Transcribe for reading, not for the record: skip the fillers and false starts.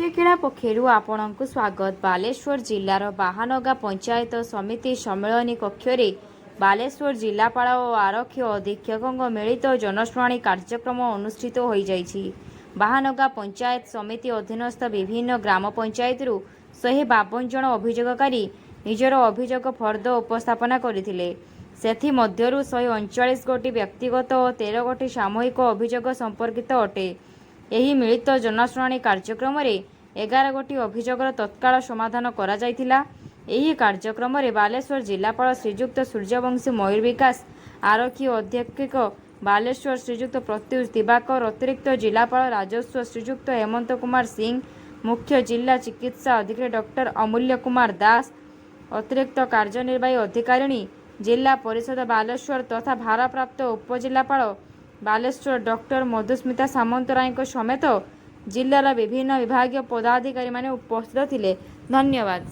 ସତ୍ୟକ୍ରୀଡ଼ା ପକ୍ଷରୁ ଆପଣଙ୍କୁ ସ୍ୱାଗତ। ବାଲେଶ୍ୱର ଜିଲ୍ଲାର ବାହାନଗା ପଞ୍ଚାୟତ ସମିତି ସମ୍ମିଳନୀ କକ୍ଷରେ ବାଲେଶ୍ୱର ଜିଲ୍ଲାପାଳ ଓ ଆରକ୍ଷୀ ଅଧୀକ୍ଷକଙ୍କ ମିଳିତ ଜନଶୁଣାଣି କାର୍ଯ୍ୟକ୍ରମ ଅନୁଷ୍ଠିତ ହୋଇଯାଇଛି। ବାହାନଗା ପଞ୍ଚାୟତ ସମିତି ଅଧୀନସ୍ଥ ବିଭିନ୍ନ ଗ୍ରାମ ପଞ୍ଚାୟତରୁ 152 ଜଣ ଅଭିଯୋଗକାରୀ ନିଜର ଅଭିଯୋଗ ଫର୍ଦ୍ଦ ଉପସ୍ଥାପନା କରିଥିଲେ। ସେଥିମଧ୍ୟରୁ 139 ଗୋଟି ବ୍ୟକ୍ତିଗତ ଓ 13 ଗୋଟି ସାମୂହିକ ଅଭିଯୋଗ ସମ୍ପର୍କିତ ଅଟେ। ଏହି ମିଳିତ ଜନଶୁଣାଣି କାର୍ଯ୍ୟକ୍ରମରେ 11 ଗୋଟି ଅଭିଯୋଗର ତତ୍କାଳ ସମାଧାନ କରାଯାଇଥିଲା। ଏହି କାର୍ଯ୍ୟକ୍ରମରେ ବାଲେଶ୍ୱର ଜିଲ୍ଲାପାଳ ଶ୍ରୀଯୁକ୍ତ ସୂର୍ଯ୍ୟବଂଶୀ ମୟୂର ବିକାଶ, ଆରକ୍ଷୀ ଅଧୀକ୍ଷକ ବାଲେଶ୍ୱର ଶ୍ରୀଯୁକ୍ତ ପ୍ରତ୍ୟୁଷ ଦିବାକର, ଅତିରିକ୍ତ ଜିଲ୍ଲାପାଳ ରାଜସ୍ୱ ଶ୍ରୀଯୁକ୍ତ ହେମନ୍ତ କୁମାର ସିଂ, ମୁଖ୍ୟ ଜିଲ୍ଲା ଚିକିତ୍ସା ଅଧିକାରୀ ଡକ୍ଟର ଅମୂଲ୍ୟ କୁମାର ଦାସ, ଅତିରିକ୍ତ କାର୍ଯ୍ୟନିର୍ବାହୀ ଅଧିକାରିଣୀ ଜିଲ୍ଲା ପରିଷଦ ବାଲେଶ୍ୱର ତଥା ଭାରପ୍ରାପ୍ତ ଉପଜିଲ୍ଲାପାଳ ବାଲେଶ୍ୱର ଡକ୍ଟର ମଧୁସ୍ମିତା ସାମନ୍ତରାୟଙ୍କ ସମେତ ଜିଲ୍ଲାର ବିଭିନ୍ନ ବିଭାଗୀୟ ପଦାଧିକାରୀମାନେ ଉପସ୍ଥିତ ଥିଲେ। ଧନ୍ୟବାଦ।